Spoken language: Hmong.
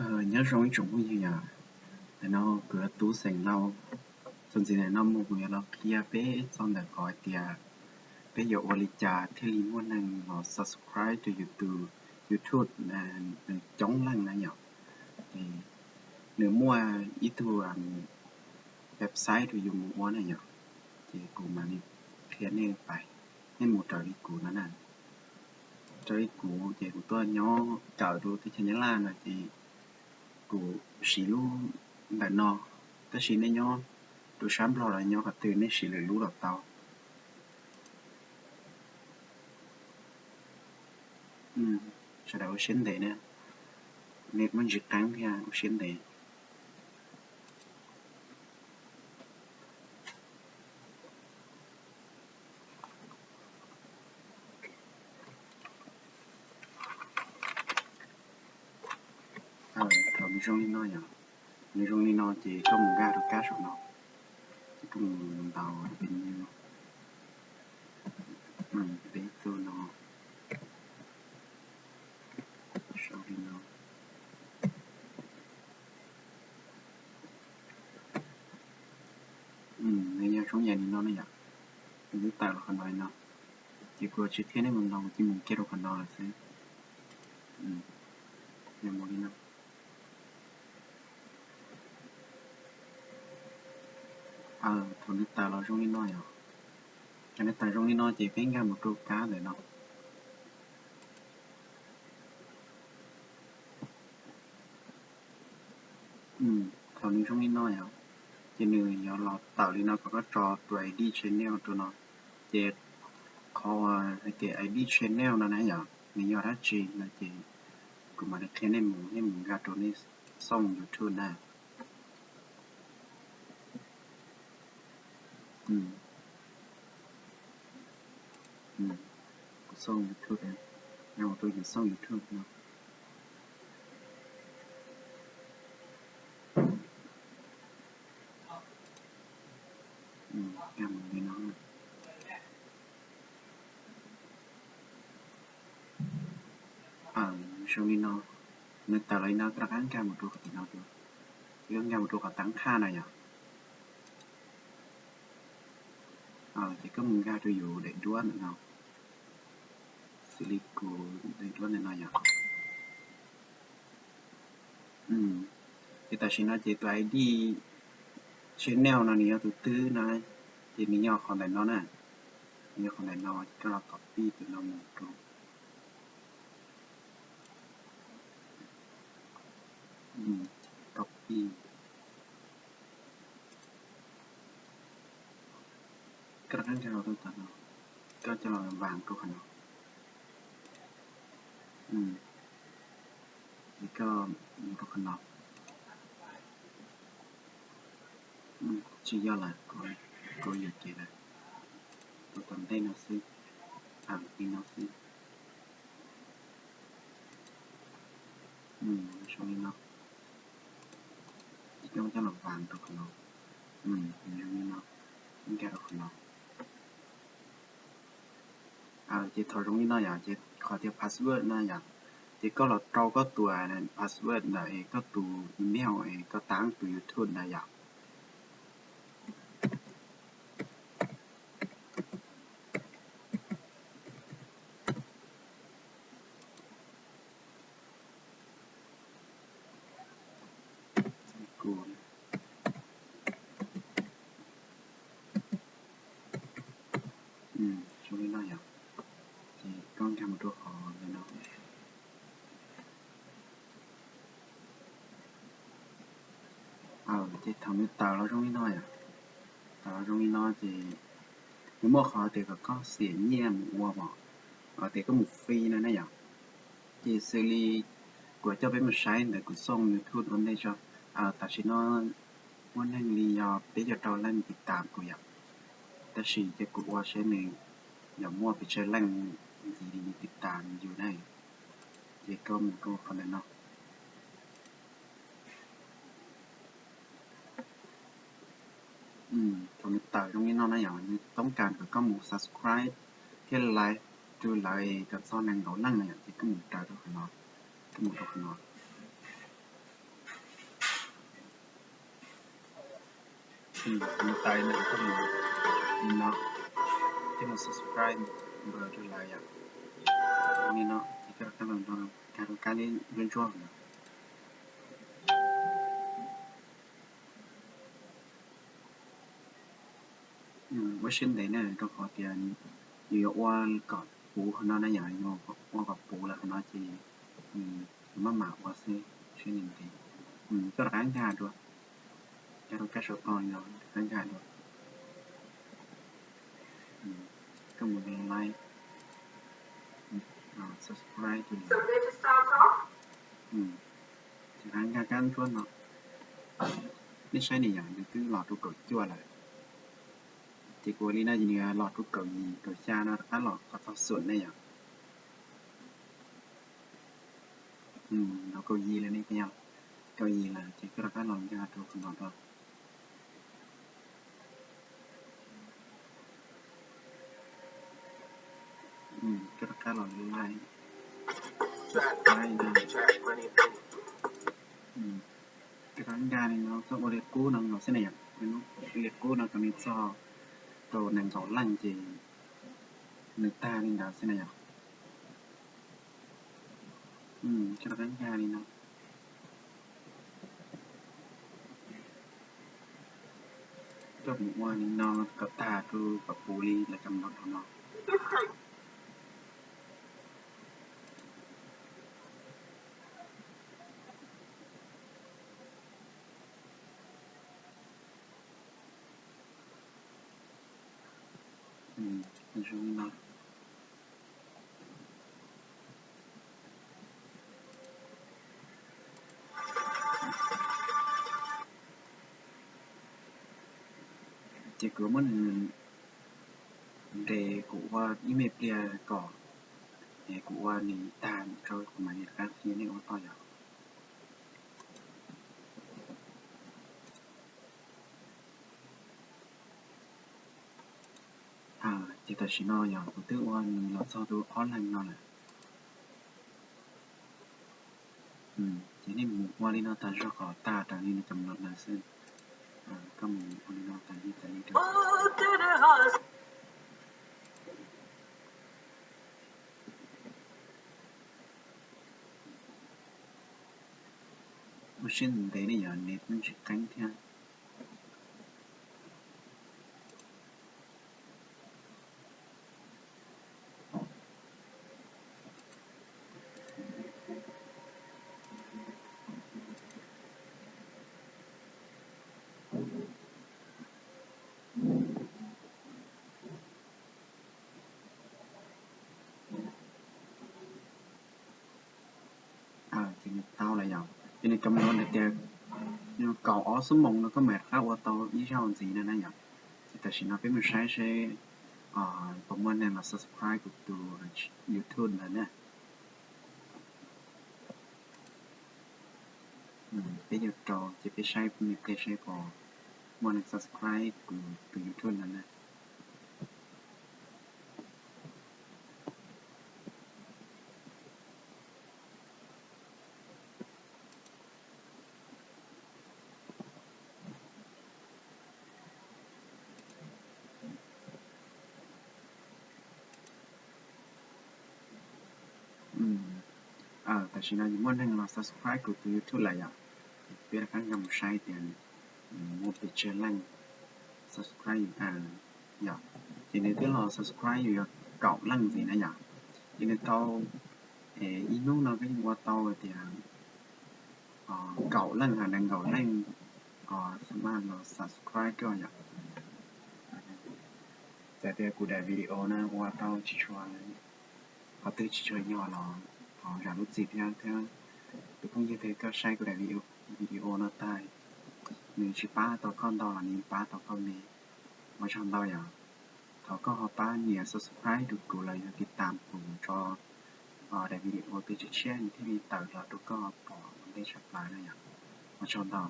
Nyob zoo ib tsoom phooj ywg, ntawm no kuv yog Tub Xeem Lauj. Txuas ntxiv ntawm no mus kuv yuav los qhia peb txog ntawm qhov hais tias peb yuav ua li cas thiaj li muaj neeg los subscribe rau yus tus YouTube coob leej na yom. Nws muaj ib tug website rau yus mus ua na yom. Ces kuv mam li qhia nej pais, nej mus raws li kuv no na. Raws li kuv ces kuv tuaj nyob kawm rau teb chaws Nyab Laj no ces kuv siv lub ntawm no, tab sis nej nyob rau sab Nplog los nyob qhov twg nej siv lwm lub los tau. Sawv daws ua siab ntev na, nej muaj ntsis qeeb thiab ua siab ntev. Thaum nws zoo li no yom, nws zoo li no ces koj mus nkag rau kab saum no, ces koj mus ntaus pem, peb tug no, sau li no. Nws yog zoo yam li no ne yom, nws twb tawm los qhov no li no, ces kuv tsis qhia nej mus ntaus, kuv cia mus kiag rau qhov no lawm xwb. Yog mus li no. Thaum nws tawm los zoo li no yom, thaum nws tawm zoo li no ces peb nkag mus rau kab ntawm no. Thaum nws zoo li no yom, ces nws yuav los tawm li no kom koj tso tus ID channel rau no. Ces qhov hais tias ID channel no na yom, nws yog dab tsi no ces kuv mam li qhia nej mus, nej mus nkag rau nej xoo YouTube na. Kuv xoo YouTube, rau yus xoo YouTube no. Nkag mus li no. Zoo li no, nws tawm los li no koj rov qab nkag mus rau qhov tim no, ces koj nkag mus rau qhov tab qhaj no yom. Ces koj mus nkag rau yus daim duab ntawm no, xws li kuv daim duab ntawm no yom. Ces tam sim no ces tus ID channel no nws yog tus twg no, ces nws nyob qhov ntawm no na, nws nyob qhov ntawm no, ces koj los copy tus no mus rau, copy, koj rov qab nkag rau tom no, koj coj los vas rau qhov no. Ces koj mus rau qhov no. Tsis yog lawm, kuv yuam kev lawm, tus tom ntej no xwb, li no xwb. Zoo li no, ces koj coj los vas rau qhov no, zoo li no, nkag rau qhov no. Ces thaum zoo li no yom, ces qhov tias password no yom, ces koj los rau koj tus password ntawm es koj tus email es koj tab tus YouTube ntawd yom. Zoo li no yom, ces koj nkag mus rau qhov no. Ces thaum nws tawm los zoo li no yom, tawm los zoo li no ces nws muaj qhov tias kom koj xiam nyiaj mus ua mos, tias koj mus free no na yom. Ces xws li kuv coj peb mus saib ntawm kuv xoo YouTube ua ntej tso, tam sim no muaj neeg li yog peb caug rau leej tiv tam kuv yom, tab sis ces kuv ua saib nws yog muaj pes tsawg leej ntxiv li tiv tam yus na. Ces koj mus rau qhov ntawm no. Thaum nws tawm zoo li no na yom, nws toob kas kom koj mus subscribe thiab like rau lawv kom txog nees nkaum leej na yom, ces koj mus raws rau qhov no, koj mus rau qhov no. Mus tau li no koj mus li no, thiab mus subscribe npawg rau lawv yom. Li no ces koj rov qab los nrog nkag rau kab ntsuab ntsuab no. Ua siab ntev na, rau qhov tias yus yuav ua kom puv qhov no na yom, yus ua kom puv lawm qhov no ces yus maj mam ua xwb, siab ntev ntev. Koj rov qab nkag dua, nkag rau kab saum toj li no, rov qab nkag dua. Koj mus like, subscribe, rov qab nkag kab ntsuab no. Nej saib ne yom, nws twb los rau kaum cuaj lawm. Ces kuv ua li no ces nws los rau kaum yim kaum xya no rov qab los kom txog xoom ne yom. Los kaum yim lawm ne, yog kaum yim lawm ces koj rov qab los nkag rau qhov no rau. Koj rov qab los like, like no. Koj rov nkag li no, txhob ua li qub no los xwb na yom. Ua li qub no kom nws txog rau nees nkaum leej ces nws tag li ntawd xwb na yom. Koj rov qab nkag li no. Koj mus ua li no kom tag rau kom puv li lawv cov nploos no. Zoo li no. Ces kuv muab nws nres kuv ua ib me pliag kom, es kuv ua nws tag mus rau kuv mam li rov qab qhia nej ua toj yom. Ces tam sim no yog kuv twb ua nws los txog rau ob leeg no lawm. Ces nej mus ua li no tas zog kom tag raws li nws cov nploos ntawd xwb. Koj mus ua li no tas li tas li rau. Ua siab ntev ne yom, nws kuj tsis qeeb thiab. Ces nws tau lawm yom. Ces nws cov nploos hais tias kaum ob xuab moos no koj mam rov qab ua tau ib zaug ntxiv no na yom. Ces tam sim no peb mus saib seb puas muaj neeg los subscribe kuv tus YouTube ntawd na. Peb yuav rau ces peb saib pliag seb puas muaj neeg subscribe kuv tus YouTube ntawd na. Tam sim no muaj neeg los subscribe kuv tus YouTube lawm yom. Peb rov qab nkag mus saib tias muaj pes tsawg leej subscribe yom. Ces nws twb los subscribe yus yog kaum leej ntxiv na yom. Ces nws tau, ib hnub no koj yeej ua tau tias kaum leej hos nees nkaum leej os, mas los subscribe koj yom. Txawm tias kuv daim video no ua tau tsis tshua, qhov twg tsis tshua yog los thov zam lub txim thiab, thiab tus phooj ywg twg koj saib kuv daim video no tag, nws tsis pab tau koj ntau los nws pab tau koj me, ua tsaug ntau yom. Thov koj ho pab nias subscribe rau kuv los yog tiv tam kuv tso daim video twg tshiab tshiab nws thiaj li tawm los rau koj pom ua ntej tshaj plaws na yom. Ua tsaug ntau.